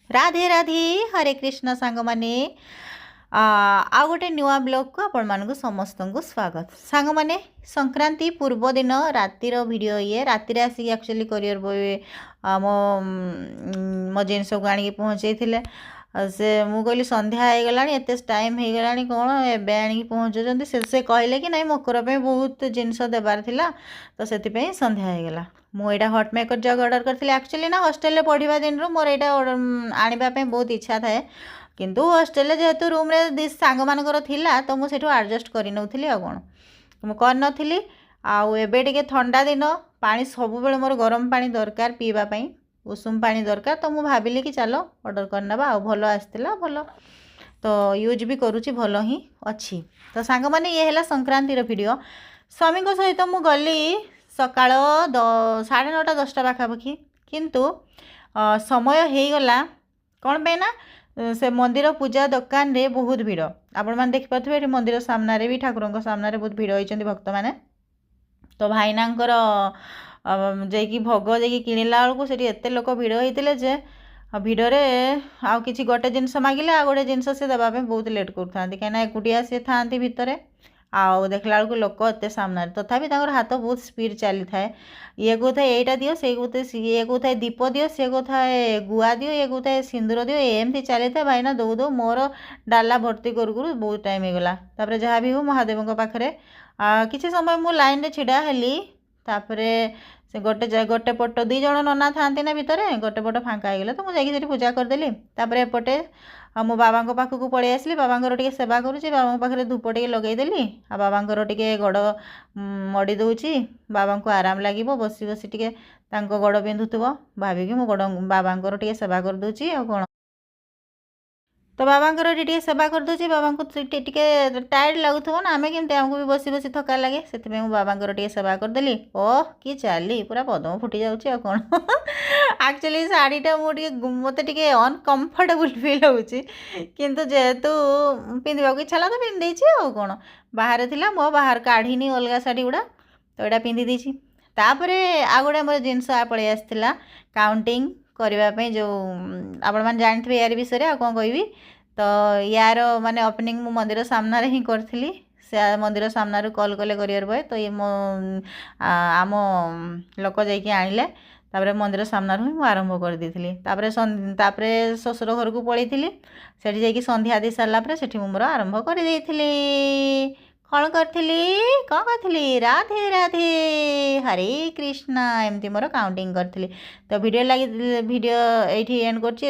ରାଧେ ରାଧେ, ହରେ କୃଷ୍ଣ ସାଙ୍ଗମାନେ। ଆଉ ଗୋଟେ ନୂଆ ବ୍ଲଗ୍କୁ ଆପଣମାନଙ୍କୁ ସମସ୍ତଙ୍କୁ ସ୍ୱାଗତ। ସାଙ୍ଗମାନେ, ସଂକ୍ରାନ୍ତି ପୂର୍ବ ଦିନ ରାତିର ଭିଡ଼ିଓ ଇଏ। ରାତିରେ ଆସିକି ଆକ୍ଚୁଆଲି କୋରିଅର ବୟ ମୋ ମୋ ଜିନିଷକୁ ଆଣିକି ପହଞ୍ଚେଇଥିଲେ ସେ। ମୁଁ କହିଲି, ସନ୍ଧ୍ୟା ହେଇଗଲାଣି, ଏତେ ଟାଇମ୍ ହେଇଗଲାଣି, କ'ଣ ଏବେ ଆଣିକି ପହଞ୍ଚୁଛନ୍ତି? ସେ କହିଲେ କି ନାଇଁ, ମକର ପାଇଁ ବହୁତ ଜିନିଷ ଦେବାର ଥିଲା, ତ ସେଥିପାଇଁ ସନ୍ଧ୍ୟା ହେଇଗଲା। ମୁଁ ଏଇଟା ହଟ୍ ମେକର୍ ଜଗ୍ ଅର୍ଡ଼ର କରିଥିଲି। ଆକ୍ଚୁଆଲି ନା, ହଷ୍ଟେଲରେ ପଢ଼ିବା ଦିନରୁ ମୋର ଏଇଟା ଆଣିବା ପାଇଁ ବହୁତ ଇଚ୍ଛା ଥାଏ, କିନ୍ତୁ ହଷ୍ଟେଲରେ ଯେହେତୁ ରୁମ୍ରେ ସାଙ୍ଗମାନଙ୍କର ଥିଲା, ତ ମୁଁ ସେଇଠୁ ଆଡ଼ଜଷ୍ଟ କରିନେଉଥିଲି, ଆଉ କ'ଣ, ମୁଁ କରିନଥିଲି। ଆଉ ଏବେ ଟିକେ ଥଣ୍ଡା ଦିନ, ପାଣି ସବୁବେଳେ ମୋର ଗରମ ପାଣି ଦରକାର ପିଇବା ପାଇଁ, ଉଷୁମ ପାଣି ଦରକାର। ତ ମୁଁ ଭାବିଲି କି ଚାଲ ଅର୍ଡ଼ର କରିନେବା। ଆଉ ଭଲ ଆସିଥିଲା, ଭଲ ତ ୟୁଜ୍ ବି କରୁଛି, ଭଲ ହିଁ ଅଛି। ତ ସାଙ୍ଗମାନେ, ଇଏ ହେଲା ସଂକ୍ରାନ୍ତିର ଭିଡ଼ିଓ। ସ୍ୱାମୀଙ୍କ ସହିତ ମୁଁ ଗଲି ସକାଳ 9:30, 10ଟା ପାଖାପାଖି, କିନ୍ତୁ ସମୟ ହେଇଗଲା। କ'ଣ ପାଇଁ ନା ସେ ମନ୍ଦିର ପୂଜା ଦୋକାନରେ ବହୁତ ଭିଡ଼। ଆପଣମାନେ ଦେଖିପାରୁଥିବେ, ଏଠି ମନ୍ଦିର ସାମ୍ନାରେ ବି, ଠାକୁରଙ୍କ ସାମ୍ନାରେ ବହୁତ ଭିଡ଼ ହେଇଛନ୍ତି ଭକ୍ତମାନେ। ତ ଭାଇନାଙ୍କର ଯାଇକି ଭୋଗ ଯାଇକି କିଣିଲା ବେଳକୁ ସେଠି ଏତେ ଲୋକ ଭିଡ଼ ହେଇଥିଲେ ଯେ ଭିଡ଼ରେ ଆଉ କିଛି ଗୋଟେ ଜିନିଷ ମାଗିଲେ ଆଉ ଗୋଟେ ଜିନିଷ ସେ ଦେବା ପାଇଁ ବହୁତ ଲେଟ୍ କରୁଥାନ୍ତି, କାହିଁକିନା ଏକୁଟିଆ ସେ ଥାଆନ୍ତି ଭିତରେ, ଆଉ ଦେଖିଲା ବେଳକୁ ଲୋକ ଏତେ ସାମ୍ନାରେ। ତଥାପି ତାଙ୍କର ହାତ ବହୁତ ସ୍ପିଡ଼ ଚାଲିଥାଏ। ଇଏ କହୁଥାଏ ଏଇଟା ଦିଅ, ସେ କହୁଥାଏ, ଇଏ କହୁଥାଏ ଦୀପ ଦିଅ, ସିଏ କହୁଥାଏ ଗୁଆ ଦିଅ, ଇଏ କହୁଥାଏ ସିନ୍ଦୁର ଦିଅ, ଏମିତି ଚାଲିଥାଏ। ଭାଇନା ଦଉ ଦଉ ମୋର ଡାଲା ଭର୍ତ୍ତି କରୁ କରୁ ବହୁତ ଟାଇମ୍ ହେଇଗଲା। ତାପରେ ଯାହା ବି ହଉ, ମହାଦେବଙ୍କ ପାଖରେ କିଛି ସମୟ ମୁଁ ଲାଇନ୍ରେ ଛିଡ଼ା ହେଲି। ତାପରେ ସେ ଗୋଟେ ଗୋଟେ ପଟ ଦୁଇ ଜଣ ନନା ଥାଆନ୍ତି ନା ଭିତରେ, ଗୋଟେ ପଟ ଫାଙ୍କା ହେଇଗଲା, ତ ମୁଁ ଯାଇକି ସେଠି ପୂଜା କରିଦେଲି। ତାପରେ ଏପଟେ ଆଉ ମୋ ବାବାଙ୍କ ପାଖକୁ ପଳେଇ ଆସିଲି। ବାବାଙ୍କର ଟିକେ ସେବା କରୁଛି। ବାବାଙ୍କ ପାଖରେ ଧୂପ ଟିକେ ଲଗେଇଦେଲି ଆଉ ବାବାଙ୍କର ଟିକେ ଗୋଡ଼ ମଡ଼ି ଦେଉଛି। ବାବାଙ୍କୁ ଆରାମ ଲାଗିବ, ବସି ବସି ଟିକେ ତାଙ୍କ ଗୋଡ଼ ବିନ୍ଧୁଥିବ ଭାବିକି ମୁଁ ଗୋଡ଼ ବାବାଙ୍କର ଟିକେ ସେବା କରିଦେଉଛି, ଆଉ କ'ଣ। ତ ବାବାଙ୍କର ଏଠି ଟିକେ ସେବା କରିଦେଉଛି। ବାବାଙ୍କୁ ଟିକେ ଟାୟାର୍ଡ଼ ଲାଗୁଥିବ ନା, ଆମେ କେମିତି, ଆମକୁ ବି ବସି ବସି ଥକା ଲାଗେ, ସେଥିପାଇଁ ମୁଁ ବାବାଙ୍କର ଟିକେ ସେବା କରିଦେଲି। ଓହ, କି ଚାଲି, ପୁରା ପଦମ ଫୁଟି ଯାଉଛି, ଆଉ କ'ଣ। ଆକ୍ଚୁଆଲି ଶାଢ଼ୀଟା ମୁଁ ଟିକେ, ମୋତେ ଟିକେ ଅନକମ୍ଫର୍ଟେବୁଲ୍ ଫିଲ୍ ହେଉଛି, କିନ୍ତୁ ଯେହେତୁ ପିନ୍ଧିବାକୁ ଇଚ୍ଛା ହେଲା ତ ପିନ୍ଧି ଦେଇଛି, ଆଉ କ'ଣ। ବାହାରେ ଥିଲା, ମୋ ବାହାର କାଢ଼ିନି ଅଲଗା ଶାଢ଼ୀ ଗୁଡ଼ା, ତ ଏଇଟା ପିନ୍ଧି ଦେଇଛି। ତାପରେ ଆଉ ଗୋଟେ ଆମର ଜିନିଷ ପଳେଇ ଆସିଥିଲା କାଉଣ୍ଟିଂ କରିବା ପାଇଁ, ଯେଉଁ ଆପଣମାନେ ଜାଣିଥିବେ ୟାରି ବିଷୟରେ, ଆଉ କ'ଣ କହିବି। ତ ୟାର ମାନେ ଓପନିଂ ମୁଁ ମନ୍ଦିର ସାମ୍ନାରେ ହିଁ କରିଥିଲି। ସେ ମନ୍ଦିର ସାମ୍ନାରୁ କଲ୍ କଲେ କୋରିଅର ବୟ, ତ ଇଏ ମୋ ଆମ ଲୋକ ଯାଇକି ଆଣିଲେ। ତାପରେ ମନ୍ଦିର ସାମ୍ନାରୁ ହିଁ ମୁଁ ଆରମ୍ଭ କରିଦେଇଥିଲି। ତାପରେ ଶ୍ୱଶୁର ଘରକୁ ପଳେଇଥିଲି। ସେଠି ଯାଇକି ସନ୍ଧ୍ୟା ଦେଇ ସାରିଲା ପରେ ସେଠି ମୁଁ ମୋର ଆରମ୍ଭ କରିଦେଇଥିଲି। କ'ଣ କରିଥିଲି, କ'ଣ କରିଥିଲି? ରାଧେ ରାଧେ, ହରେ କୃଷ୍ଣ, ଏମିତି ମୋର କାଉଣ୍ଟିଂ କରିଥିଲି। ତ ଭିଡ଼ିଓ ଲାଗି ଭିଡ଼ିଓ ଏଇଠି ଏଣ୍ଡ କରୁଛି।